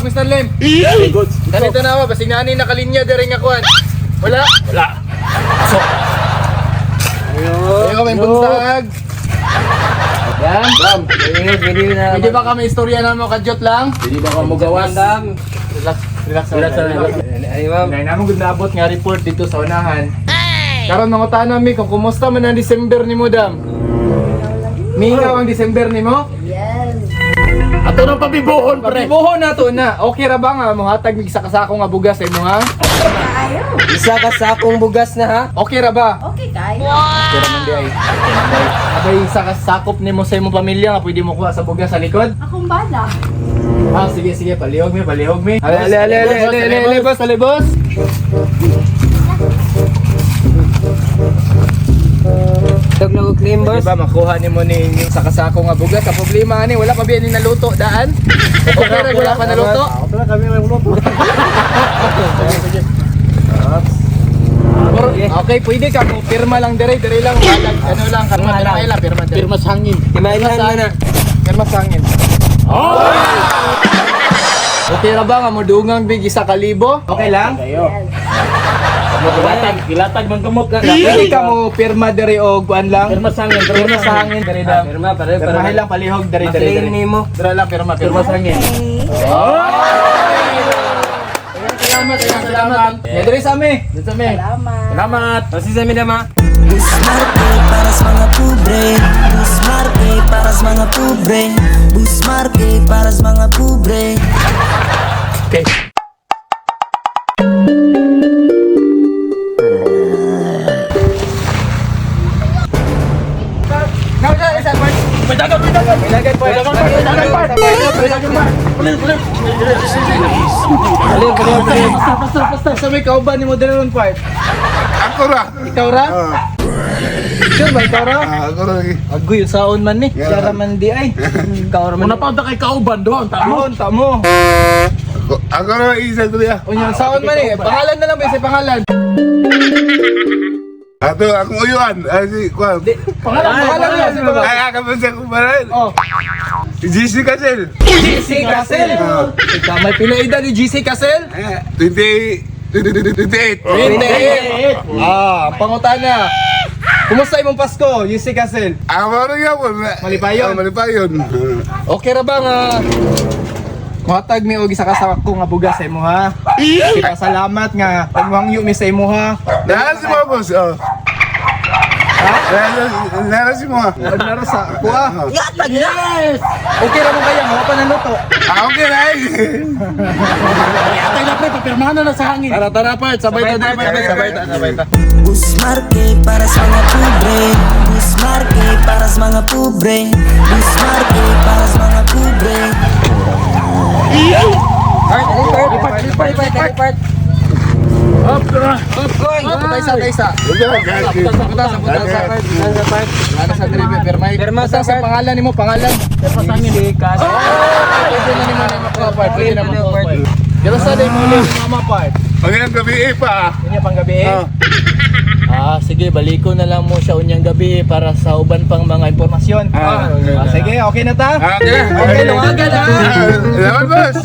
Mr. Lim. Good. Ganito na ba, basig na ani nakalinya diri nga kuan. Wala. Wala. Pasok. Ayun, may buntag. Yan. Bam. Pwede na. Pwede ba kami istorya na mo kadyot lang? Pwede ba ka mo gawas? Relax, relax, Relax, relax. Ay, ma'am. Nay namo gud naabot nga report dito sa unahan. Karon mangutana mi kung kumusta man ang December nimo, dam. Mingaw ang December nimo? Yes. Ato nang pabibuhon, pre. Pabibuhon na to na. Okay ra ba nga mohatag mig sa kasako nga bugas sa imo ha? Kayo. Isa ka sa akong bugas na ha. Okay ra ba? Okay kayo. Okay ra man di ay. Abay sa kasakop nimo sa imong pamilya nga pwede mo kuha sa bugas sa likod? Akong bala. Ah, sige sige, palihog mi, palihog mi. Ale ale ale ale ale ale ale boss, ale boss. Tag na claim, Di boss. ba makuha nimo ni yung sa kasako nga bugas? Ang problema ani wala pa biyan ni naluto daan. Okay ra, wala pa naluto. Ako na kami may luto. Sige, sige. Okay, pwede ka mo pirma lang dire, dire lang walag, ano lang, pirma lang, lang, pirma dire. Pirma sa hangin. Imailan na na. Pirma sa hangin. Okay ra ba nga modungang big 1,000? Okay lang? Kayo. Gilatag, gilatag man kamot. Pwede ka mo pirma dire og kuan lang. Pirma sa hangin, Pirma sa hangin dire lang. Pirma, pare, para. Pirmahin lang palihog dire dire Ma-claim dire. nimo. Dire lang pirma Pirma pirma. sa hangin. Salamat, salamat. Ya, dire sa ami. Dire sa ami. Salamat. Salamat. Kasi sa amin na ma. Busmarte para sa mga pobre. Busmarte para sa mga pobre. Busmarte para sa mga pobre. Okay. May dagat, may dagat. May dagat, May dagat, may dagat, may dagat, part. Balik, balik, balik. Basta, basta, basta. Sa may kauban ni mo diri ron part. Ako ra. Ikaw ra? Sure ba ikaw ra? Ah, ako ra lagi. Agoy, yung saon man ni. Yeah. Siya ra man di ay. Ikaw ra man. Muna pa kay kauban doon, tamo. Taon, tamo. Ako ra isa to ya. Unya, saon man eh. Pangalan na lang ba sa pangalan? Ato akong uyuan. Ay si kuan. Pangalan, pangalan na lang. Ay ako pa siya kumaran. Oh. GC Kasel. GC Casel. Ikaw may pila edad ni GC Casel? 20 28. 28. Ah, pangutana. Kumusta imong Pasko, GC Casel? Ah, maro yapon. Malipayon. Ah, malipayon. Okay ra ba nga Muhatag mi og isa ka sako nga bugas sa imo ha. Kita salamat nga pagwangyo mi sa imo ha. Nara si mo boss. Oh. Nara si mo. Naro sa kuha. Yes. Okay ra mo kaya nga pa naluto. Ah, okay ra. eh. Atay na pre, papirmahan na sa hangin. Tara tara part, sabay ta sabay ta sabay ta sabay ta. Busmarte para sa mga pobre. Busmarte para sa mga pobre. Busmarte para sa mga pobre. Part, part, part, part. Up, up, tayo sa tayo sa. Puta sa puta sa. Ano sa diri pirma? Pirma sa sa part. pangalan nimo, pangalan. Pirma sa hangin. Pwede na nimo na makuha part, pwede na makuha part. Pero sa day mo ulit mama part. Panginoon gabi eh, pa. Unya pang gabi eh. Ah. Ah, sige, baliko na lang mo siya unyang gabi para sa uban pang mga impormasyon. Ah, Ah, sige, okay na ta? Ah, okay. Okay, lungagan ah. Ah, Salamat boss.